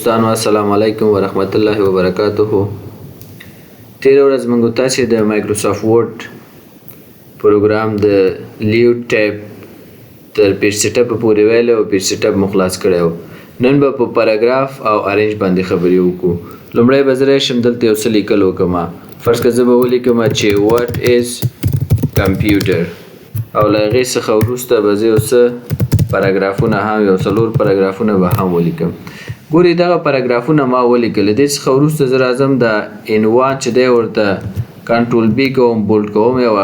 دوستانو، السلام علیکم ورحمت الله وبرکاته. تیر ورځ موږ تاسو د مایکروسافټ ورډ پروګرام د layout tab تر page setup پورې ویل او page setup مو خلاص کړی و. نن به په پاراګراف او arrange باندې خبرې وکړو. لومړی به زه راشم، دلته یو څه لیکل وکړم. فرض که زه به ولیکم چې "What is computer?" او له هغې څخه وروسته به زه یو څه پاراګرافونه هم، یو څلور پاراګرافونه به هم ولیکم. ګوري، دغه پاراګرافونه ما ولیکل. دې څخه وروسته زه راځم، د عنوان چې دی ورته control B کوم، bold کوم او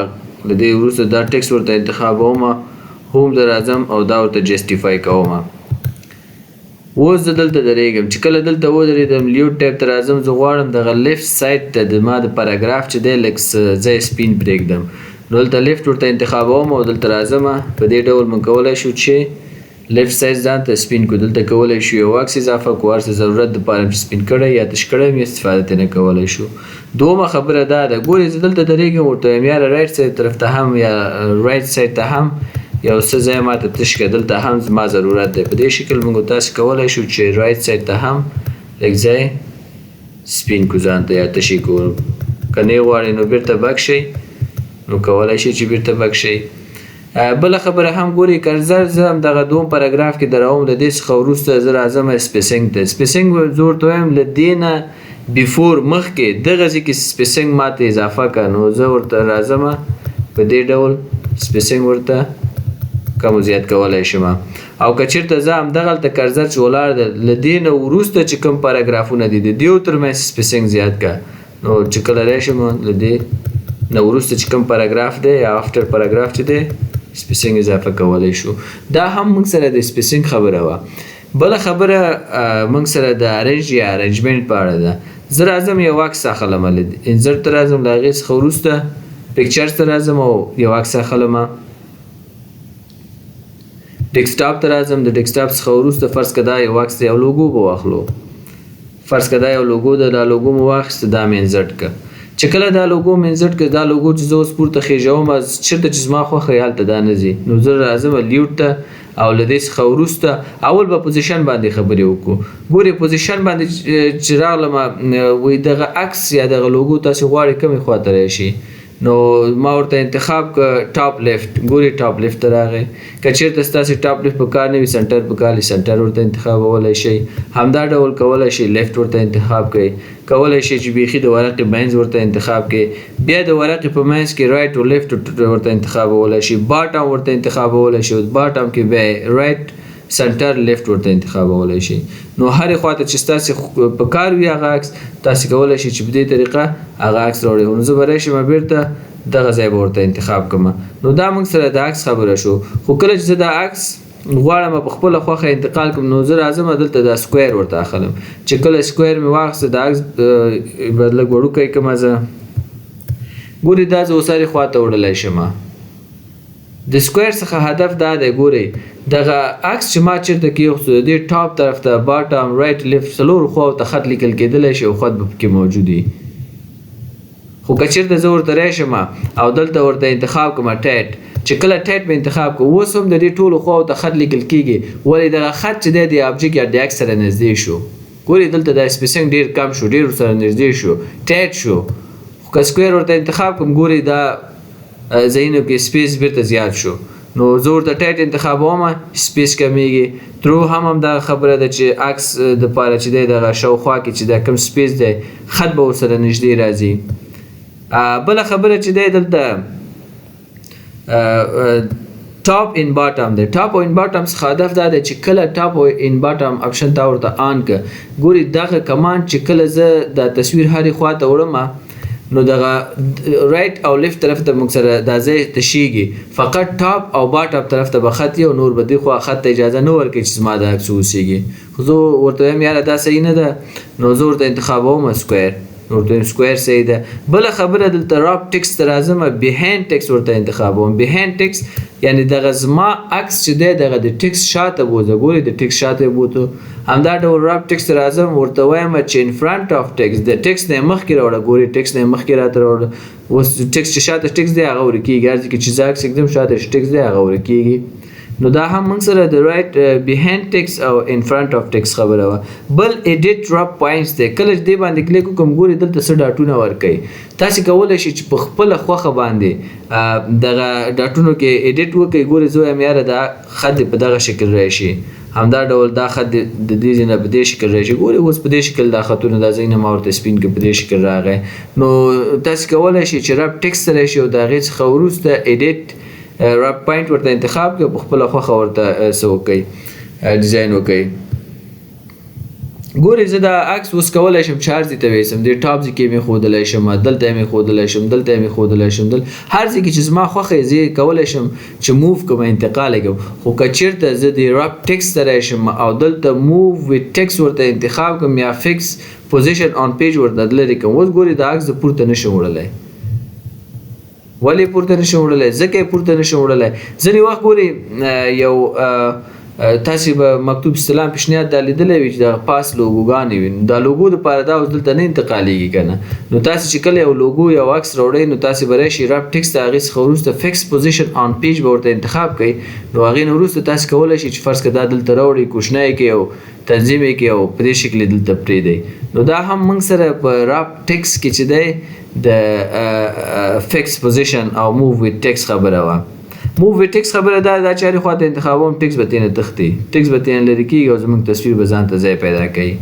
له دې وروسته دا text ورته انتخابوم، home ته راځم او دا ورته justify کوم. اوس زه دلته درېږم. چې کله دلته ودرېدم، layout tab ته راځم. زه غواړم دغه left side ته د ما د پاراګراف چې دی لږ ځای سپین پرېږدم، نو دلته left ورته انتخابوم او دلته راځم. په دې ډول موږ کولی شو چې left side ځان ته سپین کو. دلته کولی شو یو عکس اضافه کو، هر څه ضرورت دپاره چې سپین کړی یا تش کړی مې استفاده ترې نه کولی شو. دومه خبره دا ده، ګورې، زه دلته درېږم، ورته وایم یاره right side طرف ته هم یا right side ته هم یو څه ځای ماته تش کړه، دلته هم زما ضرورت دی. په دې شکل موږ تاسو کولی شو چې right side ته هم لږ ځای سپین کو ځان ته یا تشې کو. که نه غواړئ نو بیرته back شئ، نو کولی شئ چې بیرته back شئ. بله خبره هم ګوري، cursor زه هم دغه دوم پاراګراف کې دروم. له دې څخه وروسته زه راځم spacing ته. spacing زه ورته وایم له دې نه before، مخکې دغه ځای کې spacing ماته اضافه کړه. نو زه ورته راځم، په دې ډول spacing ورته کم زیات کولی شم. او که چېرته زه همدغلته cursor چې ولاړ دی، له دې نه وروسته چې کوم پاراګرافونه دي، د دیو ترمنځ spacing زیات کړه، نو چې کله راشم، له دې نه وروسته چې کوم پاراګراف دی یا after paragraph چې دی، spacing اضافه کولی شو. دا هم موږ سره د spacing خبره وه. بله خبره موږ سره د arrange یا arrangement په اړه ده. زه راځم، یو عکس اخلم. له insert ته راځم، له هغې څخه وروسته pictures ته راځم او یو عکس اخلم. desktop ته راځم، د desktop څخه وروسته فرض که دا یو عکس دی، یو لوګو به واخلو. فرض که دا یو لوګو ده، دا لوګو مو واخیسته، دا مې insert که. چې کله دا لوګو مې insert که، دا لوګو چې زه اوس پورته خېژوم، چېرته چې زما خوښه وي هلته دا نه ځي. نو زه راځم layout ته او له دې څخه وروسته اول به position باندې خبرې وکړو. ګورې، position باندې چې راغلم، وایي دغه عکس یا دغه لوګو تاسې غواړئ کومې خواته راشي؟ نو ما ورته انتخاب که top left. ګوري، top left ته راغی. که چېرته ستاسې top left په کار نه وي، center په کار وي، center ورته انتخابولی شئ. همدا ډول کولی شئ left ورته انتخاب کړئ. کولی شئ چې بیخي د ورقې منځ ورته انتخاب کړئ. بیا د ورقې په منځ کې right او left ورته انتخابولی شئ، bottom ورته انتخابولی شئ، bottom کې بیا right، center، left ورته انتخابولی شئ. نو هرې خواته چې ستاسې په کار وي هغه عکس، تاسې کولی شئ چې په دې طریقه هغه عکس راوړئ. نو زه به راشم، بیرته دغه ځای به ورته انتخاب کړم. نو دا موږ سره د عکس خبره شو. خو کله چې زه دا عکس غواړم په خپله خوښه انتقال کړم، نو زه راځم، دلته دا square ورته اخلم. چې کله square مې واخیسته، دا عکس به لږ وړوکی کړم زه. ګوري، دا زه اوس هرې خواته وړلی شم. د square څخه هدف دا دی، ګورئ، دغه عکس چې ما چېرته کېښود، د دې top طرف ته، bottom، right، left، څلورو خواو ته خط لیکل کېدلی شي او خط به پکې موجود وي. خو که چېرته زه ورته راشم او دلته ورته انتخاب کړم tight، چې کله tight مې انتخاب کړ، اوس هم د دې ټولو خواو ته خط لیکل کېږي، ولې دغه خط چې دی د object یا د عکس سره نږدې شو. ګورئ، دلته دا spacing ډېر کم شو، ډېر ورسره نږدې شو، tight شو. خو که square ورته انتخاب کړم، ګورئ، دا ځایونو کې space بیرته زیات شو. نو زه ورته tight انتخابوم، space کمیږي. through هم همدغه خبره ده چې عکس د پاره چې دی، دغه شاوخوا کې چې دا کوم space دی، خط به ورسره نږدې راځي. بله خبره چې دی دلته top and bottom دی. top and bottom څخه هدف دا دی چې کله top and bottom option تا ورته on که، ګوري، دغه command چې کله زه دا تصویر هرې خواته وړم، نو دغه right او left طرف ته موږ سره دا ځای تشیږي، فقط top او bottom طرف ته به خط او نور به دې خوا خط ته اجازه نه ورکوي چې زما د عکس اوسیږي. خو زه ورته وایم یاره دا صحیح نه ده، نو زه ورته انتخابوم square، ورته وایم square صحیح ده. بله خبره، دلته wrap text ته راځم، behind text ورته انتخابوم. behind text یعنی دغه زما عکس چې دی، دغه د text شاته بوځه. ګورئ، د text شاته یې بوتو. همدا ډول wrap text ته راځم، ورته وایم چې in front of text، د text نه مخکې راوړه. ګورئ، text نه مخکې راته راوړه. اوس text چې شاته text دی، هغه ورکیږي. هر ځای کې چې زه عکس ږدم، شاته چې text دی، هغه ورکیږي. نو دا هم موږ سره د رایټ بیهایند ټیکس او ان فرنٹ اف ټیکس خبره وه. بل ایډیټ رب پوینټس دی، کله چې دې باندې کلیک وکړم ګوري دلته څه ډاټونه ورکوي. تاسو کولی شئ چې په خپله خوښه باندې دغه ډاټونو کې ایډیټ وکړئ. ګوري زه وایم یاره دا خط دې په دغه شکل راشي، همدا ډول دا خط د دې ځای نه په دې شکل راشي. ګوري اوس په دې شکل دا خطونه دا ځای نه ما ورته سپین کې په دې شکل راغی. نو تاسو کولی شئ چې رب ټیکس ته راشي او د هغې څخه وروسته ایډیټ رب پوینټ ورته انتخاب کړئ او په خپله خوښه ورته څه وکړئ، ډیزاین وکړئ. ګوري زه دا عکس اوس کولی شم چې هر ځای ته ویسم، دې ټاپ ځای کې مې ښودلی شم، دلته یې مې ښودلی شم، دلته یې مې ښودلی شم، هر ځای کې چې زما خوښه یې زه یې کولی شم چې موو کړم، انتقال یې کړم. خو که چېرته زه دې رب ټیکس ته راشم او دلته موو ویت ټیکس ورته انتخاب کړم یا فکس پوزیشن آن پیج ورته لرې کړم، اوس ګوري دا عکس زه پورته نشم وړلی. ولې پورته نشم وړلی؟ ځکه یې پورته نشم وړلی. ځینې وخت ګوري یو تاسې به مکتوب سلام پیشنهاد دا لیدلی وي چې دغه پاس لوګوګانې وي، نو دا لوګو دپاره دا اوس دلته نه انتقالېږي که نه. نو تاسې چې کله یو لوګو یو عکس راوړئ نو تاسې به راشئ رب ټیکس ته، هغې څخه وروسته فکس پوزیشن آن پیج به ورته انتخاب کړئ. نو هغې نه وروسته تاسې کولی شئ چې فرض که دا دلته راوړئ، کوچنی یې کړئ او تنظیم یې کړئ او په دې شکل یې دلته پرېږدئ. نو دا هم موږ سره په رب ټیکس کې چې دی د فکس پوزیشن او موو ویت ټیکس خبره وه. موو ویت ټیکس خبره دا ده چې هرې خوا ته انتخابوم ټیکس به ترې نه تښتي، ټیکس به ترې نه لرې کېږي او زموږ تصویر به ځان ته ځای پیدا کوي.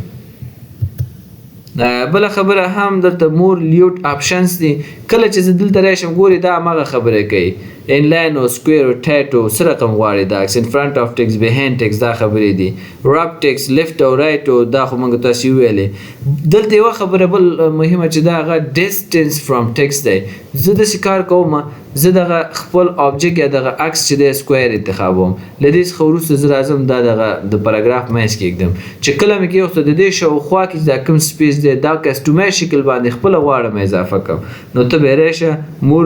بله خبره هم دلته مور لیوټ آپشنز دي. کله چې زه دلته راشم ګوري دا هماغه خبره کوي، انلاین او سکویر او ټیټ او څه رقم غواړي دا عکس، ان فرنټ اف ټیکس، بیهایند ټیکس، دا خبرې دي، رب ټیکس، لیفټ او رایټ او دا خو موږ تاسې وویلې. دلته یوه خبره بل مهمه چې دا هغه ډیسټنس فرام ټیکس دی. زه داسې کار کوم، زه دغه خپل آبجیکټ یا دغه عکس چې دی سکویر انتخابوم، له دې څخه وروسته زه راځم دا دغه د پاراګراف منځ کې ږدم چې کله مې کېښوده د دې شاوخوا کې چې دا کوم سپیس دی دا کسټمایز شکل باندې خپله غواړم اضافه کړم. نو ته به راشه مور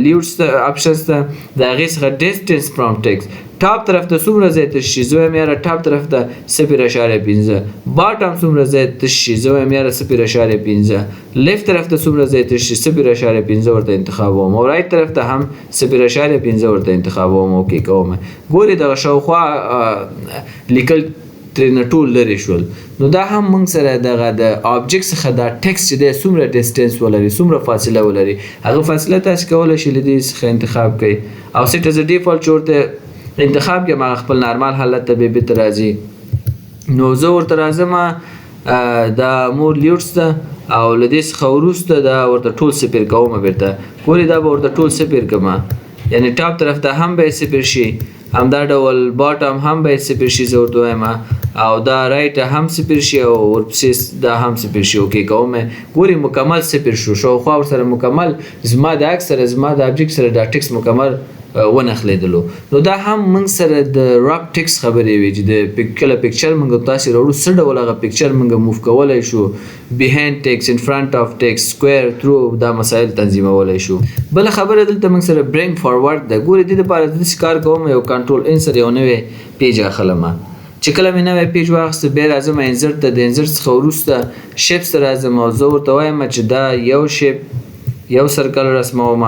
لیوټس ته آپشنز ته، د هغې څخه ډیسټنس فرام ټیکس، ټاپ طرف ته څومره ځای تش شي، زه وایم یاره ټاپ طرف ته 0.5، باټم څومره ځای تش شي، زه وایم یاره 0.5، لیفت طرف ته څومره ځای تش شي 0.5 ورته انتخابوم او رایټ طرف ته هم 0.5 ورته انتخابوم. اوکې کوم. ګورې دغه شاوخوا لیکل ترې نه ټول لرې شول. نو دا هم موږ سره دغه د آبجیکټ څخه دا ټیکس چې دی څومره ډیسټنس ولري، څومره فاصله ولري، هغه فاصله تاسو کولی شئ له دې څخه انتخاب کړئ او سیټ از ډیفالت چې ورته انتخاب کړم هغه خپل نارمل حالت ته به بیرته راځي. نو زه ورته راځم دا مور لیوټس ته او له دې څخه وروسته دا ورته ټول سپیر کوم بیرته. ګورې دا به ورته ټول سپیر کړم، یعنی ټاپ طرف ته هم به سپیر شي، همدا ډول باټم هم باید سپیر شي، زه ورته وایم، او دا رایټ هم سپیر شي او ورپسې دا هم سپیر شي. اوکې کوم. ګورې مکمل سپیر شو، شاوخوا ورسره مکمل زما د عکس سره زما د ابجیکټ سره دا ټیکس مکمل ونښلېدلو. نو دا هم موږ سره د رب ټیکس خبرې وي چې د کله پکچر موږ تاسې راوړو څه ډول هغه پکچر موږ موو کولی شو، بیهایند ټیکس، ان فرنټ اف ټیکس، سکویر، ترو، دا مسایل تنظیمولی شو. بله خبره دلته موږ سره برینګ فارورډ ده. ګورې دې دپاره زه داسې کار کوم، یو کنټرول ان سره یو نوی پیج اخلم. چې کله مې نوی پیج واخیست بیا راځم انزرټ ته، د انزرټ څخه وروسته شیپس ته راځم او زه ورته وایم چې دا یو شیپ یو سرکل رسموم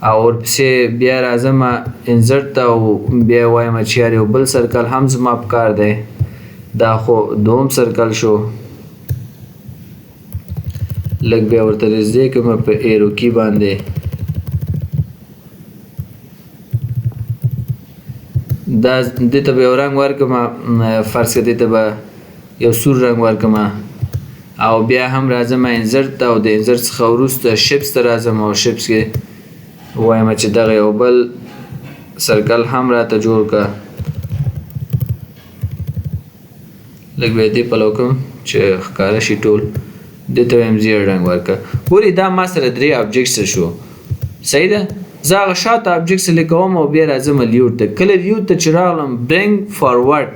او ورپسې بیا راځم انزرټ ته او بیا وایم چې یار یو بل سرکل هم زما په کار دی، دا خو دوم سرکل شو. لږ بیا ورته نږدې کړم په ایرو کی باندې، دا دې ته به یو رنګ ورکړم، فرض کړه دې ته به یو سور رنګ ورکړم او بیا هم راځم انزرټ ته او د انزرټ څخه وروسته شیپس ته راځم او شیپس کې وایم چې دغه یو بل سرکل هم راته جوړ کړه. لږ به یې دې پلو کړم چې ښکاره شي ټول، دې ته وایم زیړ رنګ ورکړه. ګورې دا ما سره درې آبجیکټس شو، صحیح ده. زه هغه شاته آبجیکټس لیکوم او بیا راځم لیوټ ته. کله لیوټ ته چې راغلم برینګ فارورډ،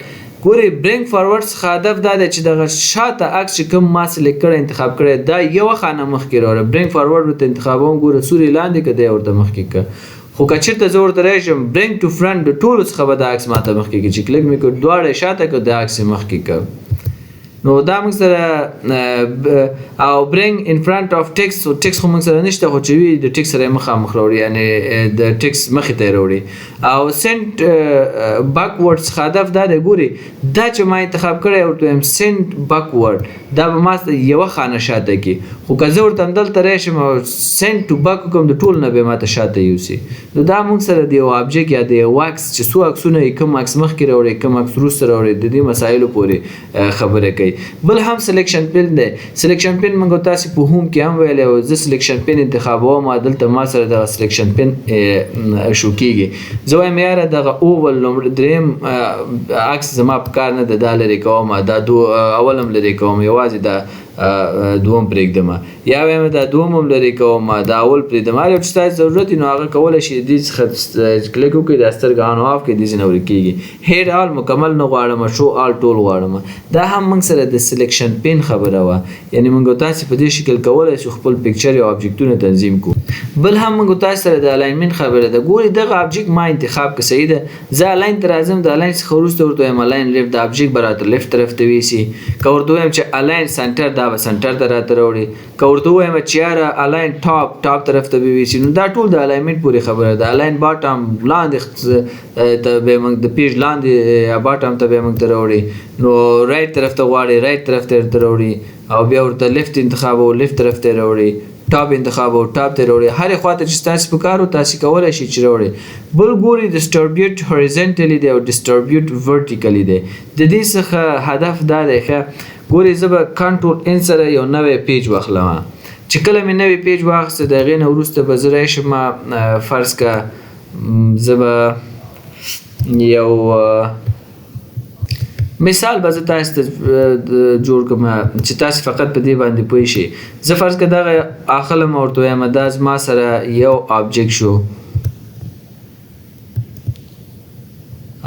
ګورې برینګ فارورډ څخه هدف دا دی چې دغه شاته عکس چې کوم ما سلیکټ کړی انتخاب کړی دا یوه خانه مخکې راوړه، برینګ فارورډ ورته انتخابوم، ګوره سور یې لاندې که دی ورته مخکې که. خو که چېرته زه ورته راشم برینګ ټو فرنټ د ټولو څخه به دا عکس ماته مخکې کړي، چې کلیک مې کړ دواړه یې شاته که دا عکس یې مخکې که. نو دا موږ سره او bring in front of text، text خو موږ سره نشته، خو چې وي د ټیکس سره مخامخ راوړي، یعنی د ټیکس مخې ته راوړي. او send backward څخه هدف دا دی، ګوري دا چې ما انتخاب کړی ورته وایم send backward، دا به ما یوه خانه شاته کړي، خو که زه ورته همدلته راشم او send to back وکړم، د ټول نه به ماته شاته یوسي. نو دا موږ سره د یو object یا د یو عکس چې څو عکسونه یې، کوم عکس مخکې راوړي، کوم عکس وروسته راوړي، د دې مسایلو پورې خبره کوي. بل هم selection pane دی. selection pane موږ تاسو په home کې هم ویلی و، زه selection pane انتخابوم، دلته ما سره دغه selection pane شو کېږي. زه وایم یاره دغه اول لومړی دریم عکس زما په کار نه ده، دا لرې کوم، دا دو اول هم لرې کوم، یوازې دا دوم پرېږدم، یا وایم دا دوم هم لرې کوم، دا اول پرېږدم. هر یو چې ستاسو ضرورت وي نو هغه کولی شي دې څخه کلیک وکړي، دا سترګه on off کړي، دې ځینې ورکېږي. hide all مکمل نه غواړم، show all ټول غواړم. دا هم موږ سره د selection pane خبره وه، یعنی موږ تاسو په دې شکل کولی شو خپل picture یا object ونه تنظیم کړو. بل هم موږ تاسو سره د alignment خبره ده. ګوري دغه object ما انتخاب که صحیح ده، زه align ته راځم، د align څخه وروسته ورته وایم align left، د object به راته left طرف ته ویسي. که ورته ووایم چې align center، دا به center ته راته راوړي. که ورته ووایم چې یاره align top، top طرف ته به ویسي. نو دا ټول د alignment پورې خبره ده. align bottom لاندې ته به موږ د page لاندې یا bottom ته به موږ ته راوړي. نو right طرف ته غواړي، right طرف ته ورته راوړي، او بیا ورته left انتخاب او left طرف ته راوړي، top انتخاب او top ته راوړي. هرې خواته چې ستاسو په کار و تاسې کولی شئ چې راوړي. بل ګوري distribute horizontally دی او distribute vertically دی. د دې څخه هدف دا دی، ښه ګوري زه به control N سره یو نوی page واخلم. چې کله مې نوی page واخیست، د هغې نه وروسته به زه راشم، فرض که زه به یو مثال به زه تاسو ته جوړ کړم چې تاسو فقط په دې باندې پوه شئ. زه فرض که دغه اخلم، ورته وایم دا زما سره یو object شو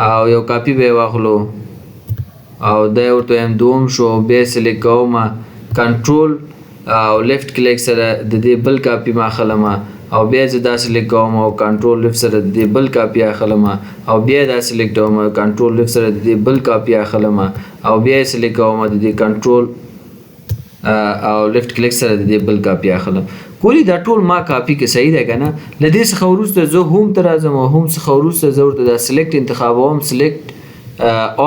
او یو کاپي به یې واخلو او دا یې ورته وایم دوم شو، او بیا یې select کوم کنټرول او left click سره د دې بل کاپي ما اخلم، او بیا زه دا select کوم او control left سره د دې بل کاپي اخلم، او بیا دا select کوم control left سره د دې بل کاپي اخلم، او بیا یې select کوم د دې کنټرول او left click سره د دې بل کاپي اخلم. ګوري دا ټول ما کاپي کې صحیح ده که نه؟ له دې څخه وروسته زه home ته راځم او home څخه وروسته زه ورته دا select انتخابوم، select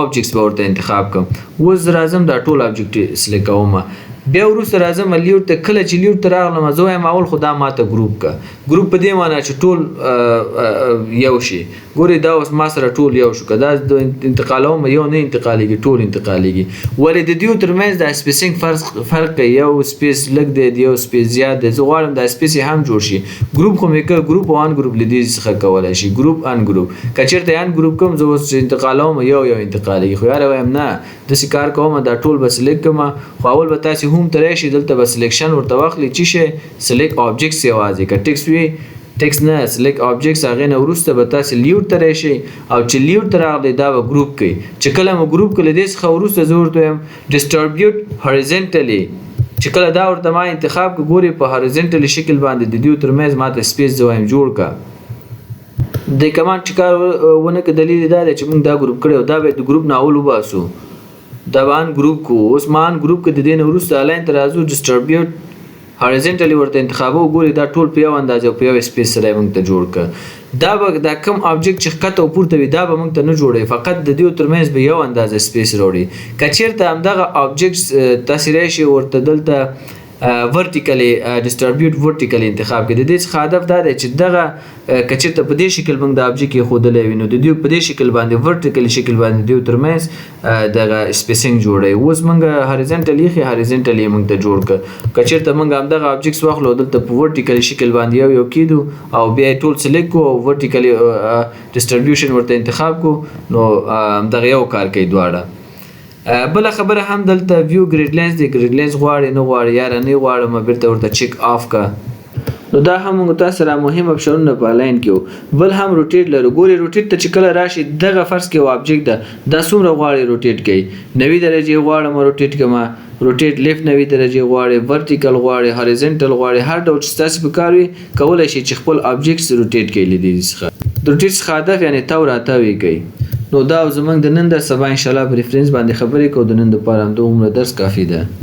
objects به ورته انتخاب کړم. اوس زه راځم دا ټول object select کوم، بیا وروسته راځم layout ته. کله چې layout ته راغلم، زه وایم اول خو دا ماته group که. group په دې معنی چې ټول یو شي. ګوري دا اوس ما سره ټول یو شو، که دا انتقالوم یو نه انتقالیږي، ټول انتقالیږي. ولې د دیو ترمنځ دا spacing فرق کوي، یو space لږ دی، یو space زیات دی. زه غواړم دا space یې هم جوړ شي. group خو مې که group او ungroup له دې څخه کولی شي، group ungroup. که چېرته یې ungroup کوم، زه اوس چې انتقالوم یو یو انتقالیږي. خو یاره وایم نه، داسې کار کوم، دا ټول به select کړم. خو اول به تاسې home ته راشئ، دلته به selection ورته واخلئ چې شی select objects یوازې، که ټیکس وي ټیکس نه، select objects. هغې نه وروسته به تاسې layout ته راشئ او چې layout ته راغلئ دا به group کړئ. چې کله مو group کړئ، له دې څخه وروسته زه ورته وایم distribute horizontally. چې کله دا ورته ما انتخاب کړ، ګوري په horizontally شکل باندې د دیو ترمنځ ماته space زه وایم جوړ کړه. د command چې کار ونه کړ، دلیل یې دا دی چې موږ دا group کړی او دا باید د group نه اول وباسو، دا به ungroup کړو. اوس ما ungroup کړ، د دې نه وروسته align ته راځو، distribute horizontally ورته انتخابو. ګوري دا ټول په یو اندازه او په یو space سره یې موږ ته جوړ کړ. دا به دا کم object چې ښکته او پورته وي دا به موږ ته نه جوړوي، فقط د دیو ترمنځ به یو اندازه space راوړي. که چېرته همدغه object تاسې راشئ ورته دلته vertically distribute vertically انتخاب کړئ. د دې څخه هدف دا دی چې دغه که چېرته په دې شکل موږ د object ایښودلی وي، نو د دې په دې شکل باندې vertically شکل باندې دیو ترمنځ دغه spacing جوړوي. اوس موږ horizontal ایښی، horizontally یې موږ ته جوړ کړ. که چېرته موږ همدغه objects واخلو دلته په vertically شکل باندې یو یو کېدو او بیا یې ټول select کړو او vertically distribution ورته انتخاب کړو، نو دغه یو کار کوي دواړه. بله خبره هم دلته view grid lines دی. grid lines غواړي نه غواړي، یاره نه غواړم، بیرته ورته check off که. نو دا هم موږ تاسو سره مهم option ونه په align کې وو. بل هم rotate لرو. ګوري rotate ته چې کله راشي، دغه فرض کې یو object ده، دا څومره غواړي rotate کوي، 90 درجې غواړم rotate کړم، rotate left 90 درجې غواړي، vertical غواړي، horizontal غواړي، هر ډول چې ستاسو په کار وي کولی شئ چې خپل objects rotate کړئ. له دې څخه د rotate څخه هدف یعنې تاو راتاو یې کوي. نو دا زمونږ د نن درس. سبا ان شاء الله په ریفرنس باندې خبرې کوو. د نن لپاره همدومره درس کافي ده.